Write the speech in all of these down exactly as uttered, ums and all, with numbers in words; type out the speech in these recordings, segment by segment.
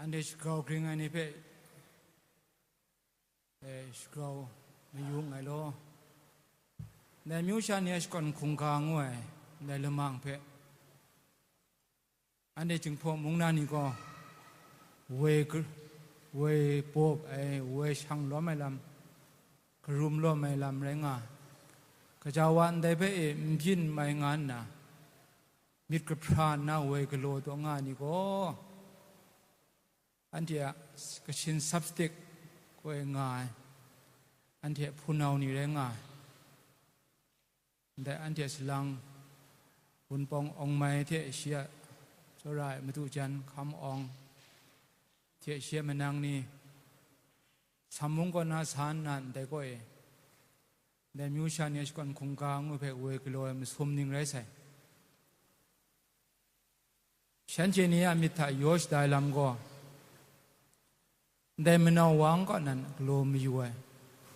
Ndai shagrau gring ai ni hpe, e, shagrau mayung ai law, ndai amyu sha ni a shakawn hkungga ngu ai ndai lamang hpe, anhte Jinghpaw mung na ni gaw woi gr-, woi bawp ai, woi shang lawm ai lam, karum lawm ai lam rai nga, gaja wa ndai hpe e n byin mai nga nna, myit kahpra nna woi galaw taw nga ai ni gaw, anhte a kashin sapstik gaw e nga ai, anhte a hpunau ni rai nga ai. Ndai anhte a salang, Wunpawng Awng Mai hte shi a tsawra ai madu jan Hkam Awng hte shi a manang ni, Sam mung kaw na sa nna ndai kaw e, ndai amyu sha ni a shakawn hkungga ngu hpe woi galaw ai masum ning rai sai. Shanhte ni a myit hta yaw shada ai lam gaw, ndai manau wa kaw nan galaw mayu ai.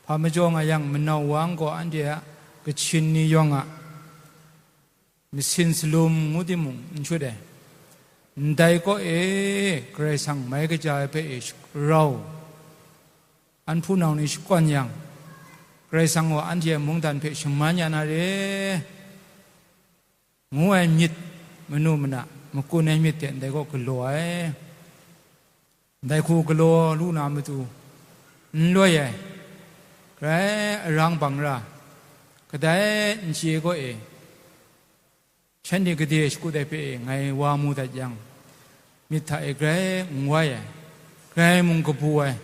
Hpa majaw nga yang, manau wa gaw anhte a kachin ni yawng a masin salum ngu timung n shut ai. Ndai kaw e, Karai Kasang mai kaja ai hpe e rau, an hpunau ni shakawn yang, Karai Kasang gaw anhte a mungdan hpe shaman ya na re, ngu ai myit, manu mana makun ai myit hte ndai kaw galaw ai. Ndai hku galaw lu na matu n loi ai, grai arang bang ra, kadai n chye gaw e, shanhte gade shakut ai hpe e ngai wa mu dat yang, myit hta e grai n wai ai, grai mung kabu ai.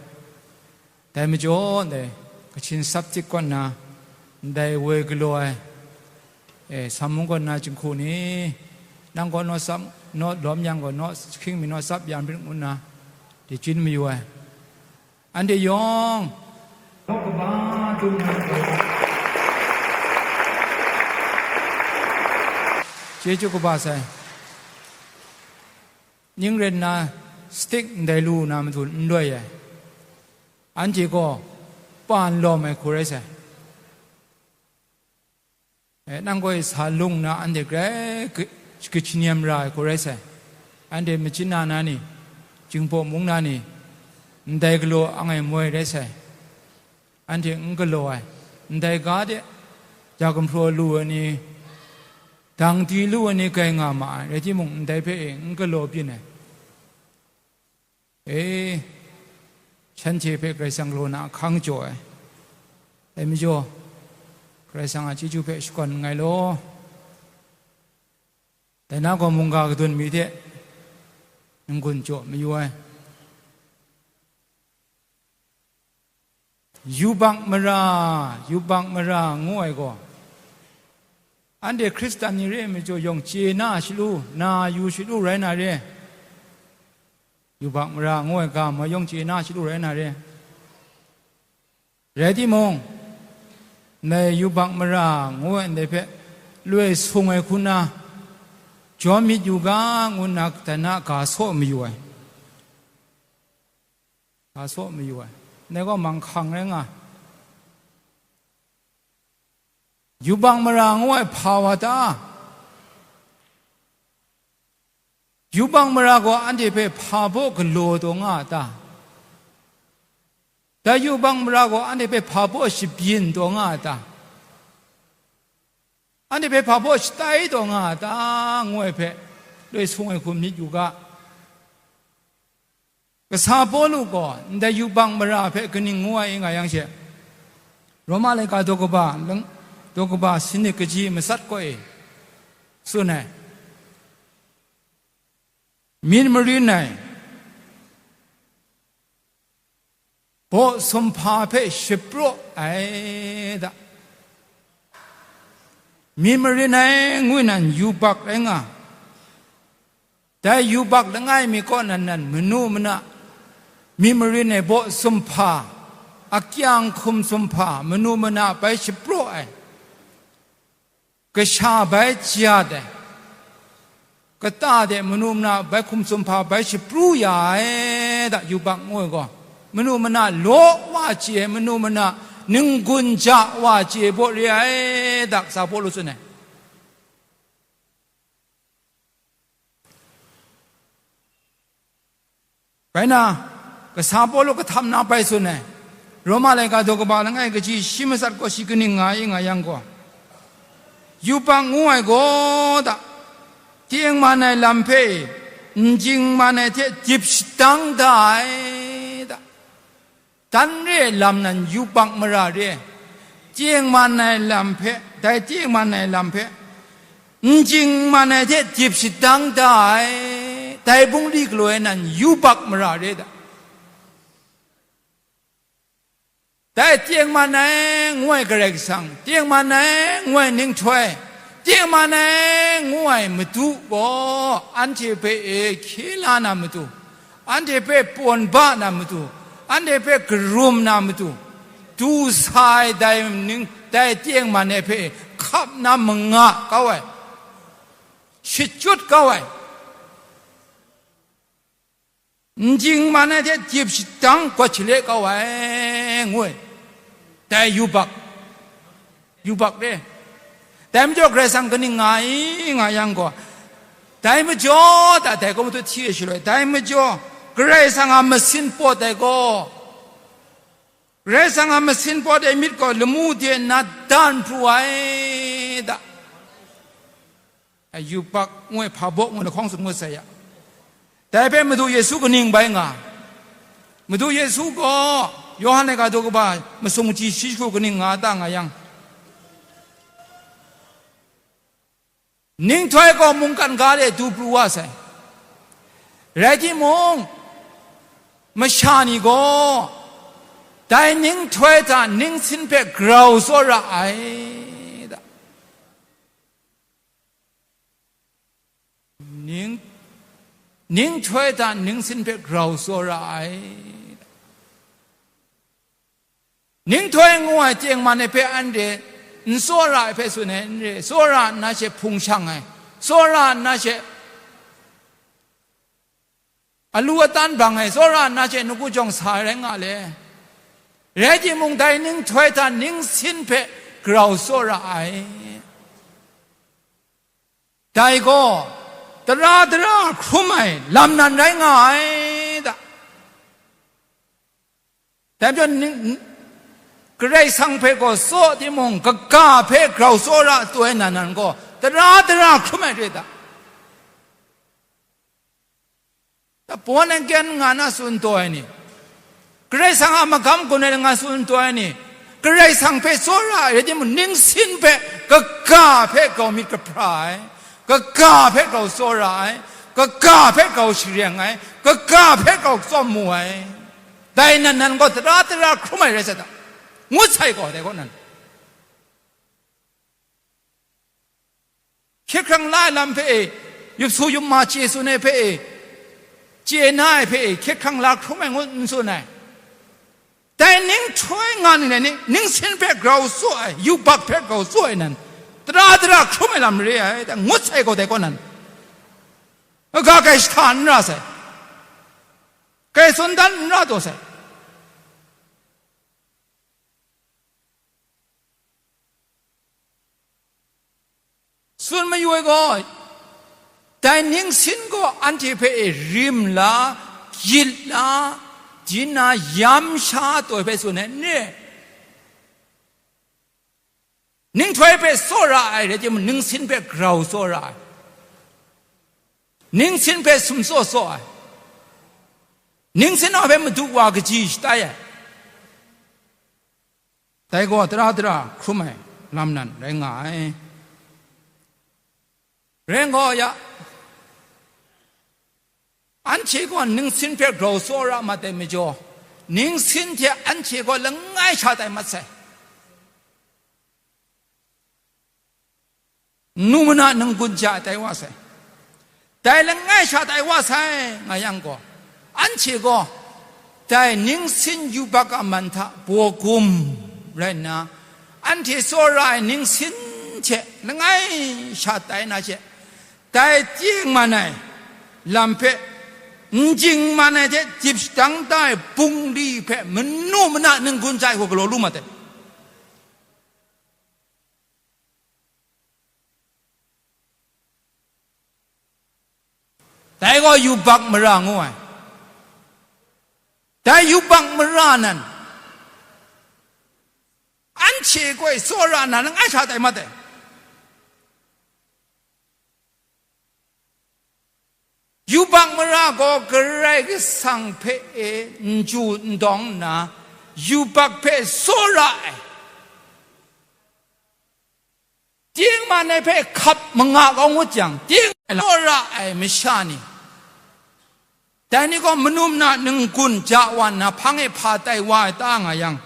Dai majaw, ndai kachin sapstik kaw nna, ndai woi galaw ai, e, Sam mung kaw na jinghku ni, nang gaw naw tsap, naw lawm yang gaw, naw, hkying mi naw tsap ya marit ngu nna, dichin mayu ai. Anhte yawng, chyeju kaba sai. Ning rai nna, stick ndai lu na matu n loi ai. Anhte gaw pa n lawm ai hku rai sai. E, nang gaw e sa lung nna anhte grai ka-, kachyi nem ra ai hku rai sai. Anhte Machyin na na ni, Jinghpaw mung na ni, ndai galaw ang ai moi rai sai. Anhte n galaw ai, ndai ga de, ja gumhpraw lu ai ni, dang di lu ai ni grai nga ma ai, rai timung, ndai hpe e n galaw byin ai. E, shanhte hpe Karai Kasang galaw na ahkang jaw ai. Dai majaw, Karai Kasang a chyeju hpe shakawn nngai law, dai na gaw mungga kadun mi hte n-gun jaw mayu ai. Yubak mara, yubak mara ngu ai gaw, anhte Hkristan ni re ai majaw yawng chye na shalu, na yu shalu rai na re. Yubak mara ngu ai ga ma yawng chye na shalu rai na re. Rai timung, ndai yubak mara ngu ai ndai hpe loi sung ai hku na, jawm myit yu ga, ngu nna dai na ga saw mayu ai. Ga saw mayu ai. Ndai gaw manghkang rai nga. Yubak mara ngu ai hpa wa ta? Yubak mara gaw anhte hpe hpa baw galaw taw nga a ta? Dai yubak mara gaw anhte hpe hpa baw shabyin taw nga a ta? Anhte hpe hpa baw shatai taw nga a ta? Ngu ai hpe loi sung ai hku myit yu ga. Kasa Pawlu gaw ndai yubak mara hpe kaning ngu ai nga yang she, Roma laika daw kaba lang, daw kaba sanit kaji matsat kaw e tsun ai, myit marin ai baw sumhpa hpe shapraw ai da. Myit marin ai ngwi nan yubak rai nga, dai yubak langai mi kaw nan nan manu mana, myit marin ai baw sumhpa, akyang hkum sumhpa, manu mana bai shapraw ai, kasha bai jat ai, kata de manu mana bai hkum sumhpa bai shapru ya ai da, yubak ngu ai gaw, manu mana law wa chye ai, manu mana ninggun ja wa chye ai baw re ai da, kasa Pawlu tsun ai. Bai na, kasa Pawlu kahtam na bai tsun ai, Roma laika daw kaba langai kaji shi matsat gaw shi kaning nga i nga yang gaw, yubak ngu ai gaw da, tengman ai lam hpe n jingman ai hte dip shadang da ai da. Dan re ai lam nan yubak mara re ai, tengman ai lam hpe, dai tengman ai lam hpe, n jingman ai hte dip shadang da ai, dai bungli galaw ai nan yubak mara re ai da. Dai tengman ai ngu ai Karai Kasang, tengman ai ngu ai ninghtoi, tengman ai ngu ai Madu gaw anhte hpe e hkye la na matu, anhte hpe pawn ba na matu, anhte hpe karum na matu, du sa ai dai ning, dai tengman ai hpe hkap na manga kau ai, shachyut kau ai, n jingman ai hte dip shadang gawt shale kau ai, ngu ai. Dai yubak, yubak re. Dai majaw Karai Kasang kaning nga i, nga yang gaw, dai majaw da, dai gaw matut hti e shaloi, dai majaw Karai Kasang a masin pawt ai gaw, Karai Kasang a masin pawt ai myit gaw lamu de nna dan pru ai da. Ai yubak ngu ai, hpa baw ngu ai lahkawng tsun ngut sai ya. Dai hpe Madu Yesu kaning bai nga? Madu Yesu gaw Yawhan laika daw kaba masum kaji shi jahku kaning nga ta nga yang, ninghtoi gaw mungkan ga de du pru wa sai. Rai timung, masha ni gaw dai ninghtoi hta ningsin hpe grau tsawra ai da. Ning, ninghtoi hta ningsin hpe grau tsawra ai. Ninghtoi ngu ai tengman ai hpe anhte n tsawra ai hpe tsun ai n re, tsawra nna she hpung shang ai, tsawra nna she alu atan bang ai, tsawra nna she nagu jawng sa ai rai nga le. Rai timung, dai ninghtoi hta ningsin hpe grau tsawra ai. Dai gaw tara dara hkrum ai lam nan rai nga ai da. Dai majaw, ning, Karai Kasang hpe gaw tsaw timung, kaga hpe grau tsawra taw ai nan nan gaw tara dara hkrum ai re da. Da born again nga na tsun taw ai ni, Karai Kasang a magam gun ai nga tsun taw ai ni, Karai Kasang hpe tsawra ai rai timung, ningsin hpe kaga hpe grau myit kahpra ai, kaga hpe grau tsawra ai, kaga hpe grau shareng ai, kaga hpe grau tsawm mu ai. Dai nan nan gaw tara tara hkrum ai rai sa ta, ngut sai gaw dai kaw nan. Hkye hkrang la ai lam hpe e, yup su yup ma chye tsun ai hpe e, chye na ai hpe e, hkye hkrang la hkrum ai ngu n tsun ai. Dai ninghtoi nga ni, ningsin hpe grau tsaw ai, yubak hpe grau tsaw ai nan, tara tara hkrum ai lam re ai, da ngut sai gaw dai kaw nan, aga kai shahta n ra sai, kai tsun dan n ra taw sai. Tsun mayu ai gaw, dai ningsin gaw anhte hpe e rim la, gyit la, di na yam sha taw ai hpe tsun ai n re. Ninghtoi hpe tsawra ai rai timung, ningsin hpe grau tsawra ai, ningsin hpe sumtsaw tsaw ai, ningsin a hpe madu wa kaji shatai ai. Dai gaw tara dara hkrum ai lam nan rai nga ai. Rai gaw ya, anhte gaw ningsin hpe grau tsawra mat ai majaw, ningsin hte anhte gaw langai sha tai mat sai. Nu mana ninggun ja tai wa sai. Dai langai sha tai wa sai nga yang gaw, anhte gaw dai ningsin yubak a man hta baw gum rai nna, anhte tsawra ai ningsin hte langai sha tai na she, dai tengman ai lam hpe, n jingman ai hte dip shadang da ai bungli hpe manu mana ninggun ja ai hku galaw lu mat ai. Dai gaw yubak mara ngu ai. Dai yubak mara nan, anhte gaw tsawra na langai hta tai mat ai. Yubak mara gaw Karai Kasang hpe e n chyu n dawng nna, yubak hpe tsawra ai. Tengman ai hpe hkap manga kau ngut jang, tengman ai tsawra ai masha ni, dai ni gaw manu mana n-gun ja wa nna, hpang e hpa tai wa ai ta nga yang,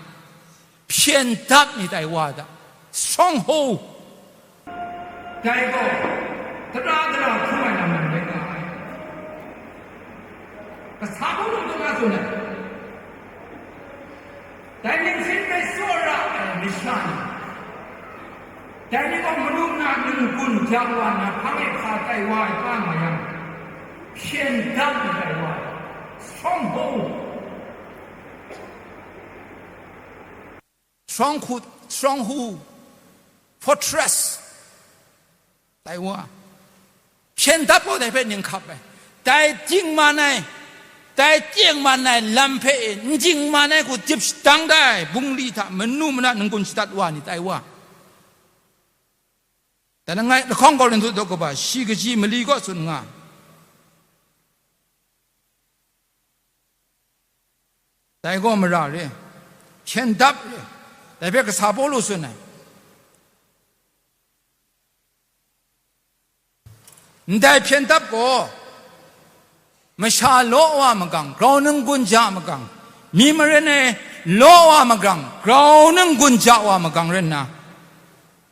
hpyen dap mi tai wa ai ta, stronghold. Dai gaw, tara tara hkrum ai lam rai nga ai. Kasa Pawlu mung nga tsun ai. Dai ningsin hpe tsawra ai masha ni, dai ni gaw manu mana n-gun ja wa nna, hpang e hpa tai wa ai ta nga yang, hpyen dap mi tai wa ai, stronghold. Stronghold, stronghold, fortress. Tai wa, hpyen dap gaw dai hpe ning hkap ai. Dai dingman ai, dai tengman ai lam hpe e n dingman ai hku dip shadang da ai bungli hta manu mana n-gun shadat wa ni tai wa. Dan langai lahkawng Korinhtu daw kaba shi kaji mali kaw tsun nga. Dai gaw mara re, hpyen dap re, dai hpe kasa Pawlu tsun ai. Ndai hpyen dap gaw, masha law wa magang, grau n-gun ja magang, mi maren e law wa magang, grau n-gun ja wa magang rai nna,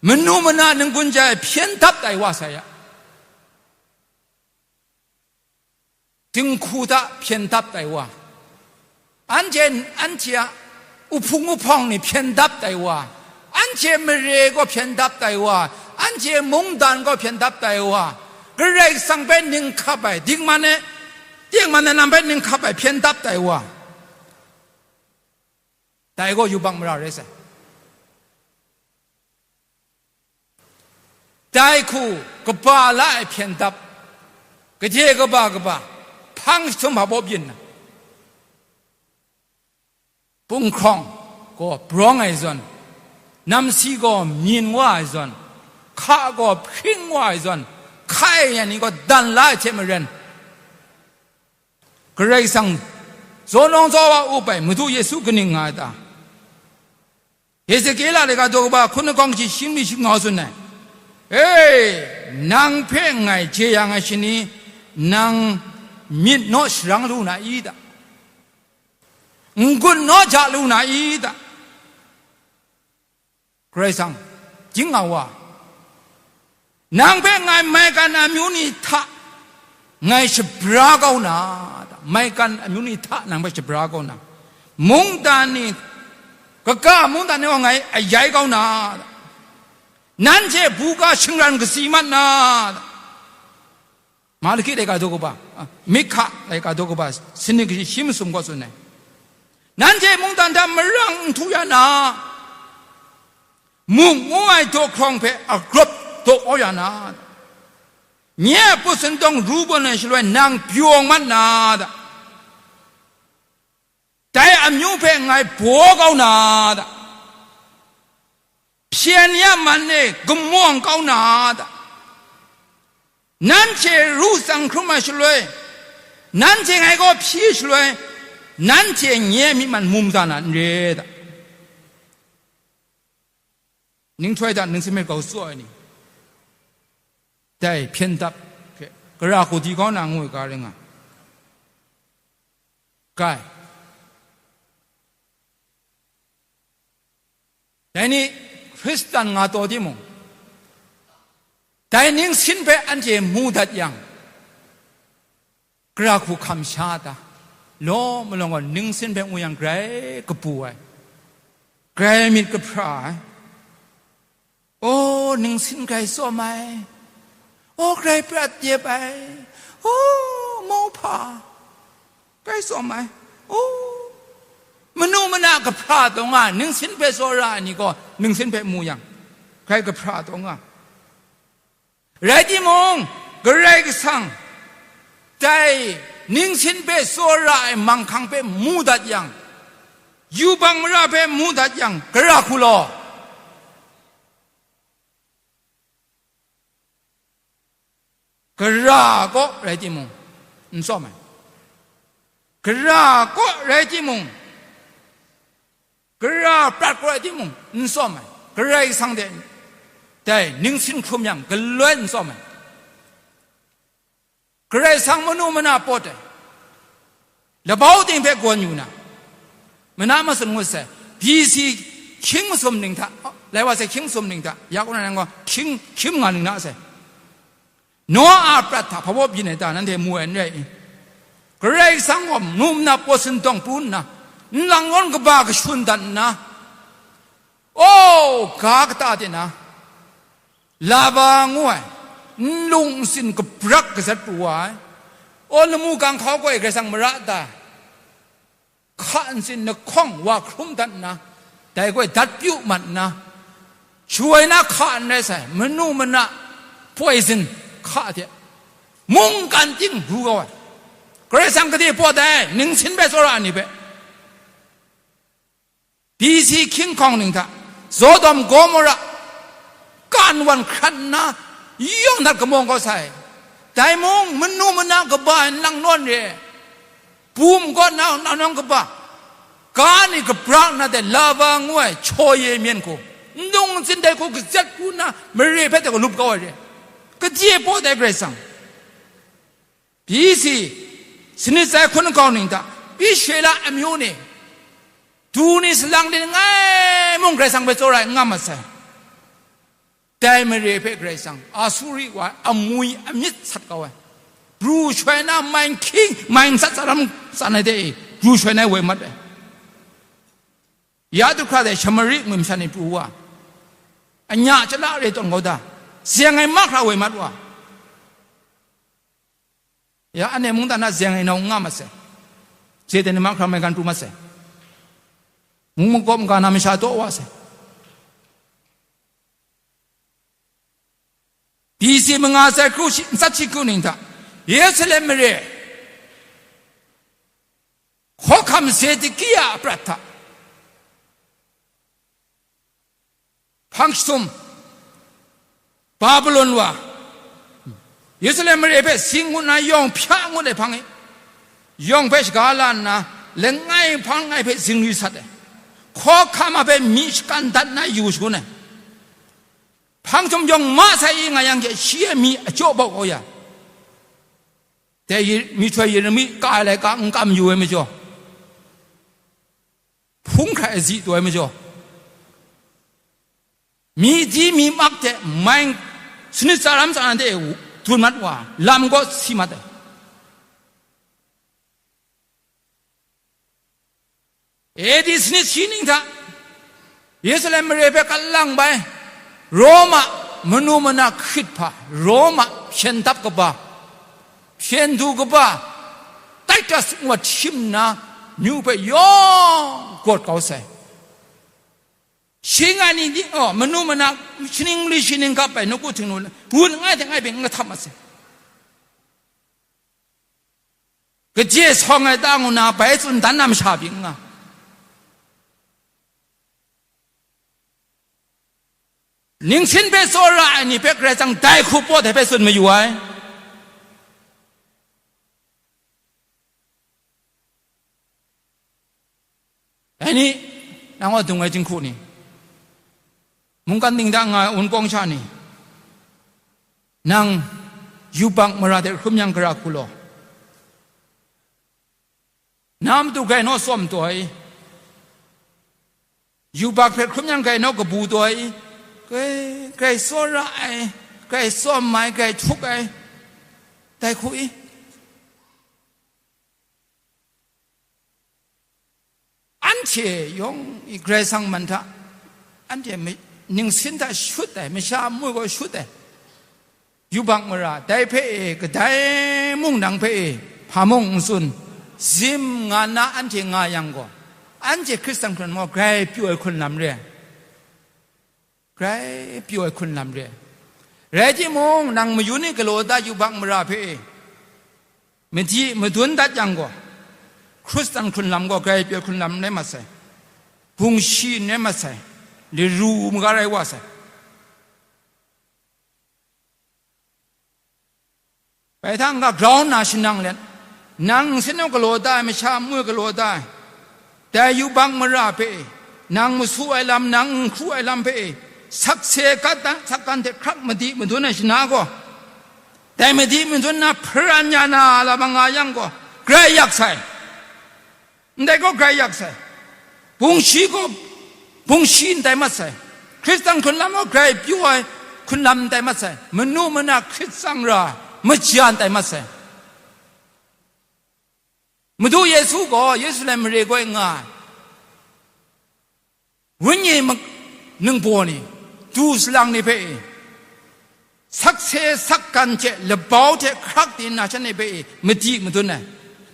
manu mana n-gun ja ai hpyen dap tai wa sai ya. Dinghku hta hpyen dap tai wa, anhte, anhte a uhpung uhpawng ni hpyen dap tai wa, anhte mare gaw hpyen dap tai wa, anhte mungdan gaw hpyen dap tai wa, Karai Kasang hpe ning hkap ai, dingman e, tengman ai lam hpe ning hkap ai hpyen dap tai wa, dai gaw yubak mara rai sai. Dai hku kaba la ai hpyen dap, gade kaba kaba, hpang jahtum hpa baw byin na, punghkrawng gaw brawng ai zawn, namsi gaw myin wa ai zawn, hka gaw hpring wa ai zawn, hkai ai ni gaw dan la ai hte maren, Karai Kasang zawn lawng zawn wa up ai Madu Yesu kaning nga ai ta? Hezekela laika daw kaba hkun lahkawng kaji shi mali shi manga tsun ai, "E, nang hpe ngai jeyang ai shani, nang myit naw sharang lu na i ta? N-gun naw ja lu na i ta?" Karai Kasang, jing nga wa, nang hpe ngai maigan amyu ni hta ngai shabra kau na, maigan amyu ni hta nang hpe shabra kau na, mungdan ni, kaga mungdan ni gaw ngai ayai kau na, nanhte buga shingran kasi mat na, Malaki laika daw kaba, a, Mika laika daw kaba, sanit kaji shi masum gaw tsun ai. Nanhte mungdan hta marang n htu ya na, muk ngu ai daw hkrawng hpe agrawp daw kau ya na, nye a put sintawng ru bawn ai shaloi nang pyaw mat na ta? Dai amyu hpe ngai baw kau na ta? Hpyen ya man e gamawng kau na ta? Nanhte ru tsang hkrum ai shaloi, nanhte ngai kaw hpyi shaloi, nanhte nye a myi man mu mada na n re ta? Ninghtoi hta ningsin hpe grau tsaw ai ni, dai hpyen dap hpe, gara hku di kau na ngu ai ga rai nga, ga ai. Dai ni Hkristan nga taw timung, dai ningsin hpe anhte mu dat yang, gara hku hkam sha ta? Law malawng gaw ningsin hpe mu yang, grai kabu ai, grai myit kahpra ai. O, ningsin grai tsawm ai. O, grai prat dep ai. O, mauhpa, grai tsawm ai. O, manu mana kahpra taw nga, ningsin hpe tsawra ai ni gaw ningsin hpe mu yang, grai kahpra taw nga. Rai timung, Karai Kasang, dai Ningsin hpe tsawra ai manghkang hpe mu dat yang, yubak mara hpe mu dat yang, gara hku law. Gara kaw rai timung, n tsawm ai. Gara kaw rai timung, gara prat kaw rai timung, n tsawm ai. Karai Kasang de, dai ningsin hkrum yang, galoi n tsawm ai. Karai Kasang manu mana pawt ai. Labau ting hpe gawn yu na, mana matsun ngut sai, B C hkying masum ning hta, lai wa sai hkying masum ning hta, ya kaw na nang gaw hkying, hkying nga ning na sai. Noa a prat hta hpa baw byin ai ta nanhte mu ai n rai i? Karai Kasang gaw manu mana pawt sindawng pru nna, nlang nawn kaba kashun dat nna, o, ga kata de na, lava ngu ai, nlung nsin kabrak kazat pru wa ai, o, lamu gang hkau gaw e Karai Kasang mara ta, hka ntsin lahkawng wa hkrum dat nna, dai gaw dat pyu mat nna, shaloi na hka n rai sai, manu mana poison hka hte mungkan ting ru kau ai. Karai Kasang gade pawt ai, ningsin hpe tsawra ai ni hpe. B C hkying hkawng ning hta, Sodom Gomora, kan wan hkrat nna, yawng dat kamawng kau sai. Dai mung, manu mana kaba ai nlang nawn re ai, bum kaw na, na nawng kaba, ga ni kabra nna de lava ngu ai chaw ye myen hku, nlung nsin dai hku kazat pru nna, mare hpe de galup kau ai re. Gade pawt ai Karai Kasang. B C sanit sai hkun kau ning hta, Israela amyu ni, du ni, salang ni langai mung Karai Kasang hpe tsawra ai n nga mat sai. Dai mare hpe Karai Kasang, Asuri wa ai amwi amyit sat kau ai, ru shuai na mai nhkying, mai nsat tsaram tsan ai de e, ru shuai na ai woi mat ai. Ya du hkra de Shamari ngu ai masha ni pru wa, anya chyala re tawn kau da, zeng ai mahkra woi mat wa. Ya, anhte mungdan na zeng ai nau n nga mat sai. Satan ni mahkra maigan pru mat sai. Mung makawp maga na masha taw wa sai. B C manga sai kru shi, nsat shi kru ning hta, Yerusalem mare, hkawhkam Zedekia a prat hta, hpang jahtum, Babilon wa, Yerusalem mare hpe sing ngut na yawng hpya ngut ai hpang e, yawng hpe shaga la nna, langai hpang langai hpe zingri sat ai, hkawhkam a hpe myi shakan dat na yu shangun ai. Hpang jahtum yawng ma sai i nga yang hte, shi a myi a jaw bau kau ya, dai myihtoi Yeremi ka ai laika n kam yu ai majaw, hpung hkrai azi taw ai majaw, myi di myi mak hte mai sanit tsaram tsan hte dun mat wa, lam kaw si mat ai. A D sanit shi ning hta, Yerusalem mare hpe kalang bai, Roma manu mana hkrit hpa, Roma hpyen dap kaba, hpyen du kaba, Titus ngu ai htim nna, myu hpe yawng gawt kau sai. Shi nga ni, oh, manu mana, shaning li shaning kap ai, nawku Htingnu, wun ngai hte ngai hpe n kahtap mat sai. Kaje sawng ai ta ngu na bai tsun dan na masha pyi n nga. Ningsin hpe tsawra ai ni hpe Karai Kasang dai hku pawt ai hpe tsun mayu ai. Dai ni, nang wa dung ai jinghku ni, mungkan dingdang nga ai wunpawng sha ni, nang yubak mara de hkrum yang gara hku law, na matu grai naw tsawm taw i, yubak hpe hkrum yang grai naw kabu taw i, grai, grai tsawra ai, grai tsawm ai, grai htuk ai, dai hku i. Anhte yawng i Karai Kasang man hta, anhte mi-, ningsin hta shut ai, masha a mu gaw shut ai, yubak mara, dai hpe e, kadai mung nang hpe e, hpa mung n tsun, zim nga na anhte nga yang gaw, anhte Hkristan hkran gaw grai pyaw ai hkrunlam re ai. Grai pyaw ai hkrunlam re ai. Rai timung, nang mayun ni galaw da yubak mara hpe e, Madi madun dat yang gaw, Hkristan hkrunlam gaw grai pyaw hkrunlam n rai mat sai, bungshi n rai mat sai, laru maga rai wa sai. Bai hta n-ga grau nna shanang let, nang nsin naw galaw da ai, masha amu e galaw da ai, dai yubak mara hpe e, nang masu ai lam, nang n hkru ai lam hpe e, sakse gat dan, sakgan hte hkrak madi madun ai shana gaw, dai madi madun na hparan ya na lam nga yang gaw, grai yak sai. Ndai gaw grai yak sai. Bungshi gaw, bungshi n tai mat sai. Hkristan hkrunlam gaw grai pyaw ai hkrunlam n tai mat sai. Manu mana hkrit tsang ra ai maja n tai mat sai. Madu Yesu gaw Yerusalem mare gaw e nga ai. Wenyi mak-, ningbaw ni, du salang ni hpe e, sakse sakgan hte labau hte hkrak di nna shanhte hpe e madi madun ai.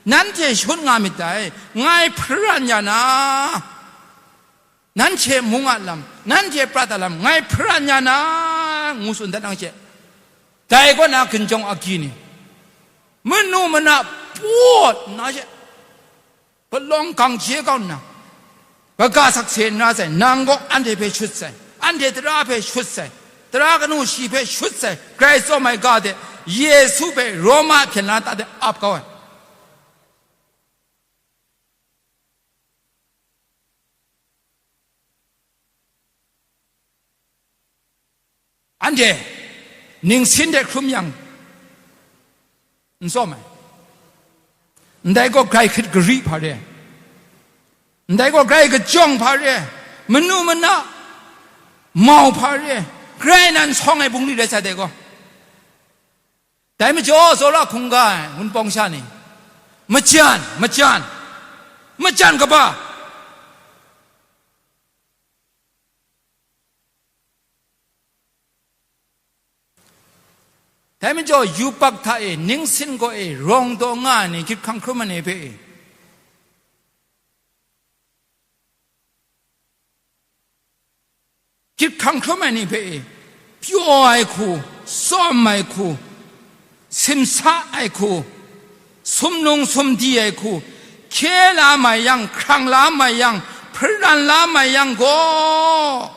Nanhte shut nga myit dai, ngai hparan ya na, nanhte mung a lam, nanhte prat a lam, ngai hparan ya na, ngu tsun dat nang she. Dai kaw na ginjawng agyi ni, manu mana pawt nna she, palawng gang je kau nna, kaga sakse n ra sai, nang gaw anhte hpe shut sai, anhte tara hpe shut sai, tara kanu shi hpe shut sai, Karai tsawm ai ga de, Yesu hpe Roma hpyen la ta de ap kau ai. Anhte ningsin de hkrum yang, n tsawm ai. Ndai gaw grai hkrit gari hpa re ai. Ndai gaw grai kajawng hpa re ai. Manu mana mau hpa re ai. Grai nan sawng ai bungli rai sa dai gaw. Dai majaw, tsawra hkungga ai wunpawng sha ni, majan, majan, majan kaba. Dai majaw, yubak hta e, ningsin gaw e, rawng daw nga ai ni, hkyit hkang hkrum ai ni hpe e, hkyit hkang hkrum ai ni hpe e, pyaw ai hku, tsawm ai hku, simsa ai hku, sumnung sumdi ai hku, hkye la mai yang, hkrang la mai yang, hparan la mai yang gaw,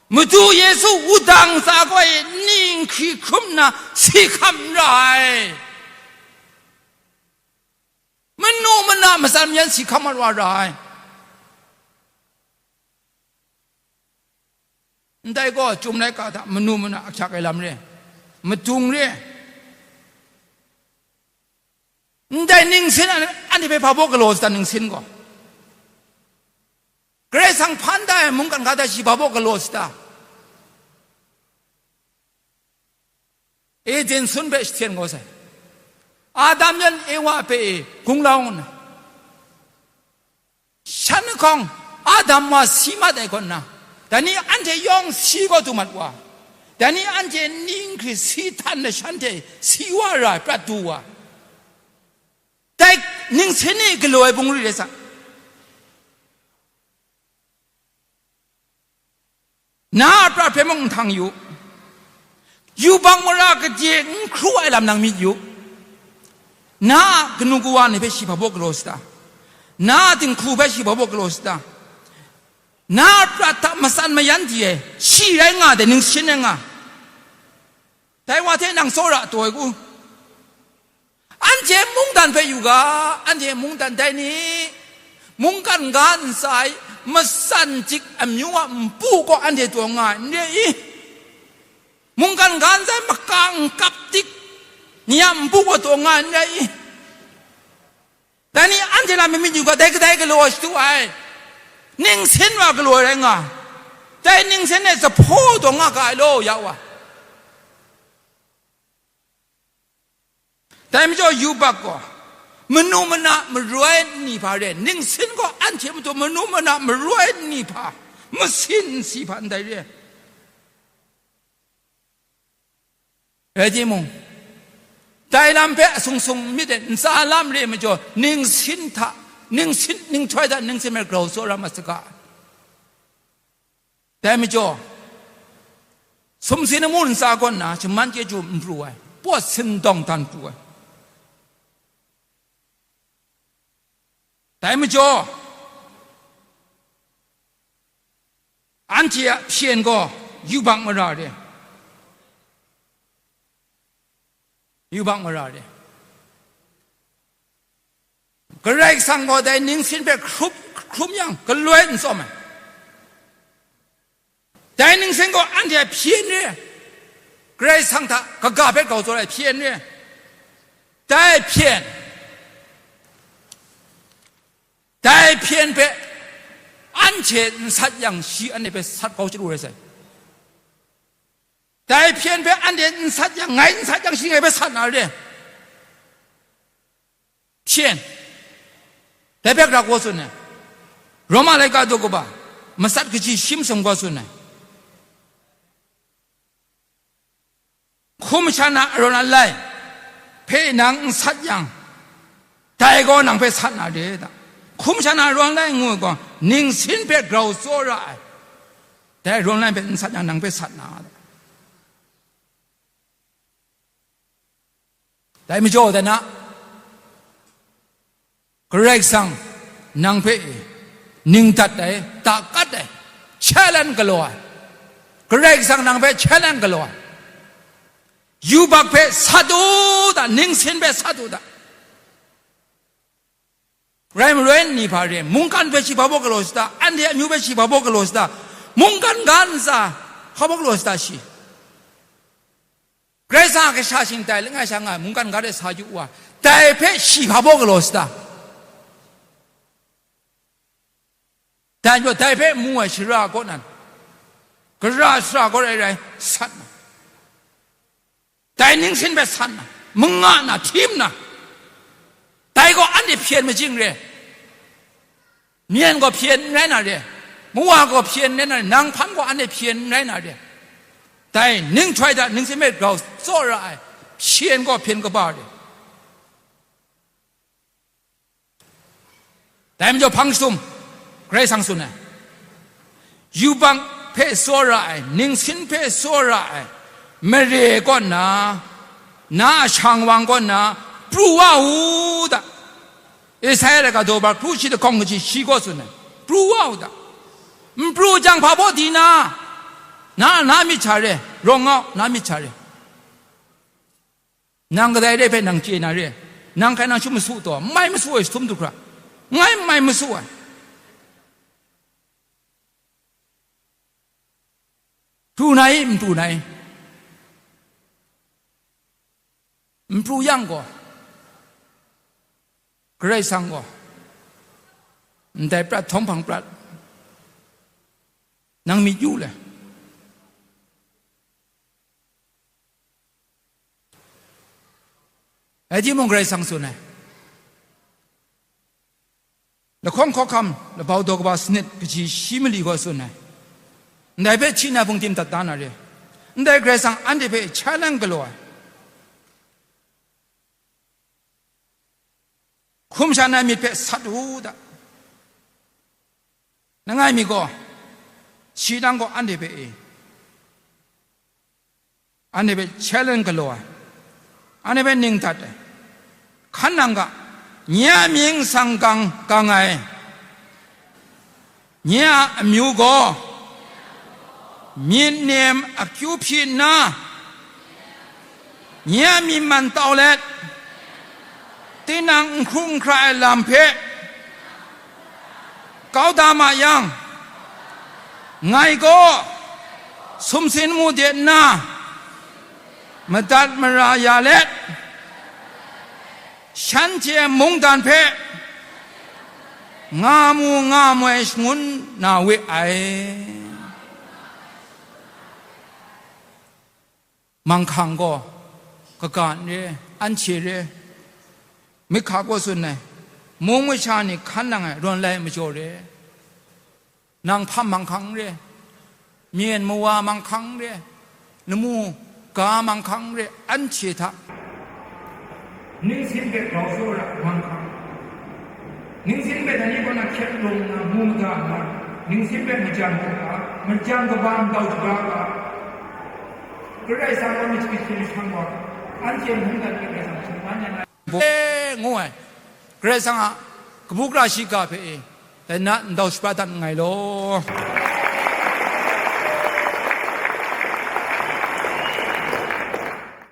Madu Yesu wudang tsa gaw e, ning hkri hkrum nna si hkam ra ai. Manu mana matsan mayan si hkam mat wa ra ai. Ndai gaw, Chyum laika hta manu mana ahkyak ai lam re, madung re. Ndai ningsin an-, anhte hpe hpa baw galaw sata ningsin gaw? Karai Kasang hpan da ai mungkan ga hta shi hpa baw galaw sata? Eden sun hpe shaten kau sai. Adam yan Ewa hpe e gunglau nna, shan lahkawng Adam wa si mat ai kaw nna, dai ni anhte yawng si kau du mat wa, dai ni anhte ning hkri si htan na shanhte si wa ra ai prat du wa, dai ningsin ni galaw ai bungri rai sa. Na a prat hpe mung nhtang yu, yubak mara gade n hkru ai lam nang myit yu. Na a kanu kawa ni hpe shi hpa baw galaw sata? Na a dinghku hpe shi hpa baw galaw sata? Na a prat hta matsan mayan di ai, shi rai nga ai, ningshin rai nga ai. Dai wa hte nang tsawra taw ai ku? Anhte mungdan hpe yu ga, anhte mungdan dai ni, mungkan ga ntsa ai, matsan dik amyu a npu gaw anhte taw nga ai, n re i? Mungkan ga ntsa ai, makang kap dik ni a npu gaw taw nga ai, n re i? Dai ni anhte lam myit yu ga, dai kadai galaw ai shadu ai? Ningsin wa galaw ai rai nga ai. Dai ningsin e jahpaw taw nga ga ai law, ya wa. Dai majaw yubak gaw, manu mana maroi ni hpa re, ningsin gaw anhte matu manu mana maroi ni hpa, masin nsi hpa ndai re. Rai timung, dai lam hpe asung sung myit e, ntsa lam re majaw, ningsin hta, ningsin, ninghtoi hta ningsin hpe grau tsawra mat saga. Dai majaw, sumsing amu ntsa kaw nna shaman chyeju n pru ai, pawt sindawng dan pru ai. Dai majaw, anhte a hpyen gaw yubak mara re, yubak mara re. Karai Kasang gaw dai ningsin hpe hkrup, hkrum yang, galoi n tsawm ai. Dai ningsin gaw anhte a hpyen re, Karai Kasang hta kaga hpe grau tsawra ai hpyen re. Dai hpyen, dai hpyen hpe anhte n sat yang, shi anhte hpe sat kau chyalu rai sai. Dai hpyen hpe anhte n sat yang, ngai n sat yang, shi ngai hpe sat na re. Hpyen. Dai hpe gara gaw tsun ai. Roma laika daw kaba, matsat kaji shi masum gaw tsun ai. Hkum shan a arawn alai hpe nang n sat yang, dai gaw nang hpe sat na re da. Hkum shan a arawn alai ngu ai gaw, ningsin hpe grau tsawra ai, dai arawn alai hpe n sat yang, nang hpe sat na da. Dai majaw dan a, Karai Kasang nang hpe ningdat ai, takat ai, challenge galaw ai. Karai Kasang nang hpe challenge galaw ai. Yubak hpe sat u da, ningsin hpe sat u da. Rai maroi nni hpa re, mungkan hpe shi hpa baw galaw shi ta, anhte amyu hpe shi hpa baw galaw shi ta, mungkan ga ntsa hpa baw galaw shi ta shi. Karai Kasang a kasha shingtai langai sha nga ai mungkan ga de sa yu wa, dai hpe shi hpa baw galaw shi ta? Dai majaw dai hpe mu ai shara kaw nan, gara shara kaw rai rai sat na, dai ningsin hpe sat na, manga na, htim na, dai gaw anhte hpyen majing re. Myen gaw hpyen n rai na re, mawa gaw hpyen n rai na re, nang hpan gaw anhte hpyen n rai na re. Dai ninghtroi hta ningsin hpe grau tsawra ai hpyen gaw hpyen kaba re. Dai majaw hpang jahtum, Karai Kasang tsun ai, yubak hpe tsawra ai, ningsin hpe tsawra ai mare kaw nna, na a shang wang kaw nna, pru wa u da. Esaia laika daw ba kru shi lahkawng kaji shi gaw tsun ai, pru wa u da. N pru jang hpa baw di na, na, na myit sha re, rawng nga u, na myit sha re. Nang kadai re hpe nang chye na re? Nang hkai nang shum masu taw, n mai masu ai jahtum du hkra, ngai n mai masu ai. Pru na i, n pru na i? N pru yang gaw, Karai Kasang gaw ndai prat htawng hpang prat nang myit yu le. Rai timung, Karai Kasang tsun ai, lahkawng hkawhkam labau daw kaba sanit kaji shi mali gaw tsun ai, ndai hpe hti na hpung tim dat da na re, ndai Karai Kasang anhte hpe challenge galaw ai. Hkum sha na myit hpe sat u da. Langai mi gaw, shi nang gaw anhte hpe e, anhte hpe challenge galaw ai, anhte hpe ning dat ai, hkan nang ga, nye a mying sang gang gang ai, nye a amyu gaw myit nem akyu hpyi nna, nye a myi man tau let, tinang n hkru n hkra ai lam hpe kau da ma yang, ngai gaw sumsin mu de nna, madat mara ya let, shanhte mungdan hpe nga mu nga moi shangun na we ai. Manghkang gaw kaga n re, anhte re, mihka gaw tsun ai, mung masha ni hkan nang ai rawn lai majaw re. Nang hpam manghkang n re, myen mawa manghkang n re, lamu ga manghkang n re, anhte hta ningsin hpe grau tsawra manghkang, ningsin hpe dai ni kaw na hkyep lung nna, mu mada nna, ningsin hpe majan hkrup ga, majan kaba ndau shaga ga, Karai Kasang gaw myit shingkit hkying shang wa, anhte mungdan hpe Karai Kasang shingman yang ai, ngu ai. Karai Kasang a Kabu gara shiga hpe e, dai na ndau shapra dat nngai law.